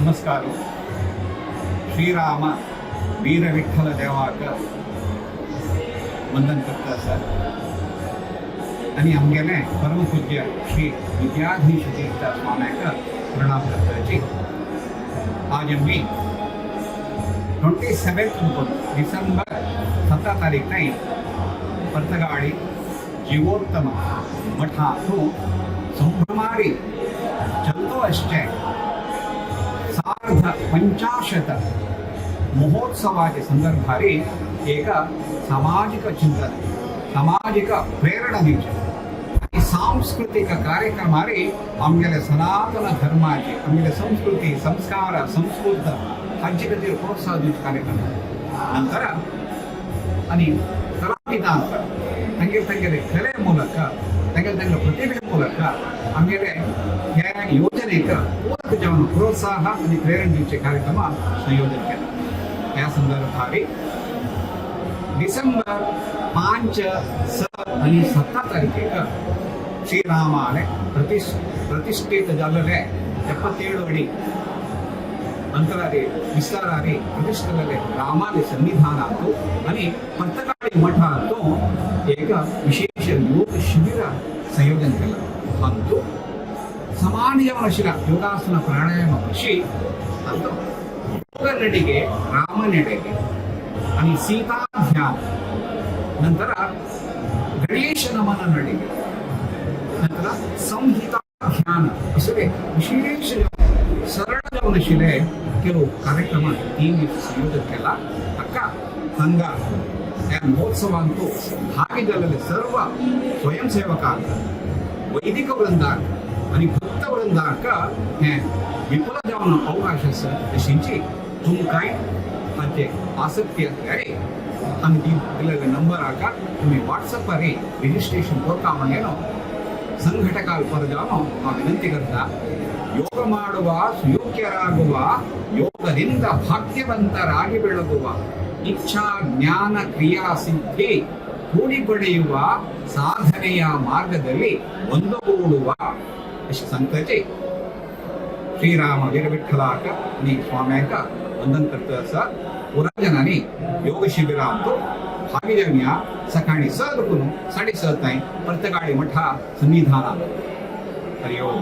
ನಮಸ್ಕಾರ. ಶ್ರೀರಾಮ ವೀರವಿಠಲ देवाक वंदन करता सर आनी आमगेले परमपूज्य श्री विद्याधीश तीर्थ स्वाम्याक प्रणाम करताची. आज आमी 27 डिसेंबर 17 तारीख ताई पर्तगाळी जीवोत्तम मठांतू संभ्रमारी चलतो असचे 50 महोत्सवाचे संदर्भारी एक सामाजिक चिंतन, सामाजिक प्रेरणा दिवचे आणि सांस्कृतिक कार्यक्रमारी आमगेले सनातन धर्माचे, आमगेले संस्कृती, संस्कार, संस्कृत हांचे खातीर प्रोत्साह दिवचे कार्यक्रम. ನಂತರ आणि ಕಲಾವಿದಾಂತ ತಂಗೆ ತಂಗೆಲೆ ಕಲೆ ಮೂಲಕ, ತಂಗೆ ತಂಗೆ ಪ್ರತಿಭೆ ಮೂಲಕ ಆಮೇಲೆ ह्या योजनेक ಪೂರಕ ಜವನ ಪ್ರೋತ್ಸಾಹ आणि प्रेरणा दिवचे कार्यक्रम संयोजन केला. ह्या संदर्भारी डिसेंबर 5, 6 आणि 17 तारखेक श्रीरामाले प्रतिष्ठित जाल्ले 77 ಅಡಿ ಅಂತರಾರಿ ವಿಸ್ತಾರಾರಿ ಪ್ರತಿಷ್ಠಿತಲ್ಲೇ ರಾಮಾಲೆ ಸನ್ನಿಧಾನ ಆತು आणि पर्तगाळी मठांतू एक ವಿಶೇಷ ಯೋಗ ಶಿಬಿರ ಸಂಯೋಜನೆ केलं. ಅಂತು ಸಾಮಾನ್ಯ ಶಿಲ ಯೋಗಾಸನ, ಪ್ರಾಣಾಯಾಮ ಕೃಷಿ ಅಂತು ಯೋಗ ನಡಿಗೆ ರಾಮನೆಡೆಗೆ आणि सीता ಧ್ಯಾನ, ನಂತರ ಗಣೇಶ ನಮನ ನಡಿಗೆ, ನಂತರ ಸಂಹಿತಾ ಧ್ಯಾನ, ಇಸರೆ ವಿಶೇಷ ಸರಳ ಜವನ ಶಿಲೆ ಕೆಲವು ಕಾರ್ಯಕ್ರಮ 3 ದಿವಸ ಸಂಯೋಜಕ್ಕೆಲ್ಲ ಅಕ್ಕ ಹಂಗ ಮಹೋತ್ಸವ ಅಂತೂ ಭಾಗಿದಲ್ಲದೆ ಸರ್ವ ಸ್ವಯಂ ಸೇವಕಾಂಕ, ವೈದಿಕ ವೃಂದಾಂಕ आणि भक्त वृंदांक हे विपुल जावन अवकाश आसा. तशींची तुमकांय हाचे आसक्ती आसल्यार आमी दिलेले नंबर हाका तुमी व्हॉट्सअपार रिजिस्ट्रेशन करता म्हणलेलो ಸಂಘಟಕ ಪರಜಾನು ಆ ವಿನಂತಿ करता. ಯೋಗ ಮಾಡುವ ಸುಯೋಗ್ಯರಾಗುವ, ಯೋಗದಿಂದ ಭಾಗ್ಯವಂತರಾಗಿ ಬೆಳಗುವ, ಇಚ್ಛಾ ಜ್ಞಾನ ಕ್ರಿಯಾ ಸಿದ್ಧಿ ಕೂಡಿ ಪಡೆಯುವ, ಸಾಧನೆಯ ಮಾರ್ಗದಲ್ಲಿ ಒಂದುಗೂಡುವ ಸಂತತಿ श्रीराम वीरविठ्ठलाक आणि स्वाम्यांक वंदन करता आसा. पुरा जनांनी योग शिबिरांत भागी जावया. सकाळी 6 दुखून 6:30 ताई पर्तगाळी मठा सन्निधानात. हरि ओम.